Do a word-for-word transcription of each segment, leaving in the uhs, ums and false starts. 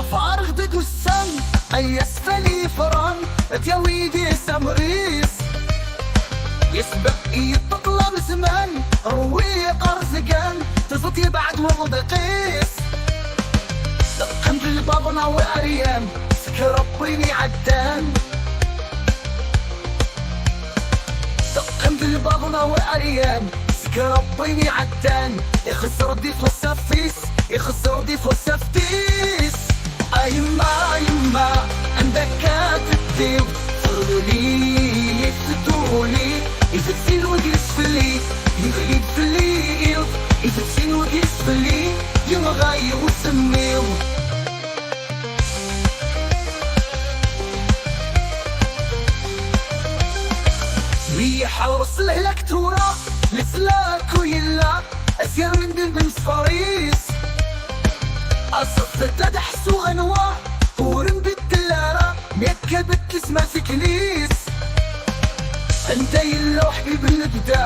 Farɣ deg ussan, ay asfel yefran, ad yawi di samɣis. Yesbeq yeṭṭeṭlam zman, rwiq arezgan, tẓeṭ yebɛed werḍiq-is. Teqqen-d lbaḍna wi ɛeryan, seg Ṛebbi mi ɛeddan. Teqqen-d lbaḍna wi ɛeryan, seg Ṛebbi mi ɛeddan. Ixeṣṣer di twasaft-is, ixeṣṣer di twasaft-is. A yemma, a yemma, anda akka teddiḍ? Teɣli tduli, ifettin wegris fell-i, yeɣli-d fell-i iḍ, ifettin wegris fell-i, yenɣa-yi usemmiḍ. Mi iḥeṛṛes lehlak tura, leslak u yella, asirem n lmesfar-is. Aẓet-d ad ḥsuɣ anwa, ur nbeddel ara, mi akka beddlet ma tikli-s. Anta yella uḥbib n lebda,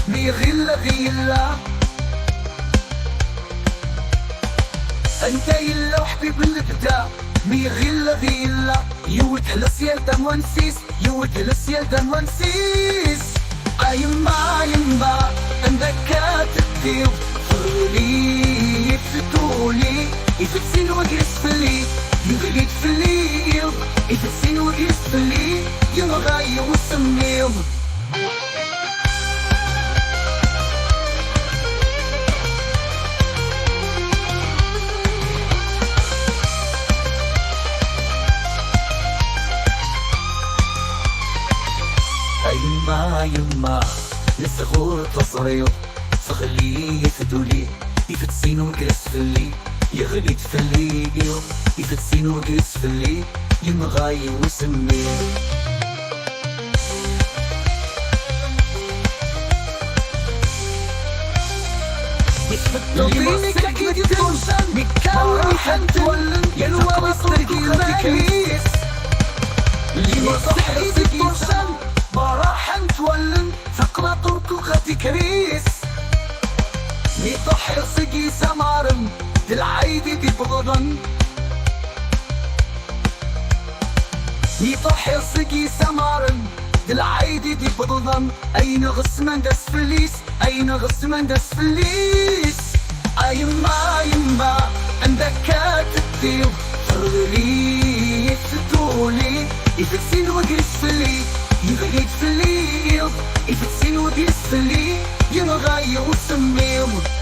mi ɣilleɣ yella? Anta yella uḥbib n lebda, mi ɣilleɣ yella? Yewwet leṣyal d amwansis, yewwet leṣyal d amwansis. A yemma, a yemma, anda akka teddiḍ? Teɣli tduli, ifettin wegris fell-i, yeɣli-d fell-i iḍ, ifettin wegris fell-i, yenɣa-yi usemmiḍ. A yemma, a yemma, lesɣur teẓriḍ, teɣli tduli, ifettin wegris fell-i, yeɣli-d fell-i iḍ, ifettin wegris fell-i, yenɣa-yi usemmiḍ. Limi akka i d-iṭṭuncen, mi kkan ruḥent wallen, yal wa istergil maɛlis. Limi ṣaḥit i d-iṭṭuncen, ma raḥent wallen, teqla ṭurkuka tikris. Mi ṭaḥiɣ seg yisamaren, d lɛaydi d-ibeḍlen. Mi ṭaḥiɣ seg yisamaren, d lɛaydi d-ibeḍlen. Ayen ɣesmen d asfel-is, ayen ɣesmen d asfel-is. A yemma, a yemma, anda akka teddiḍ? Teɣli tduli, ifettin wegris fell-i, yeɣli-d fell-i iḍ, ifettin wegris fell-i, yenɣa-yi usemmiḍ.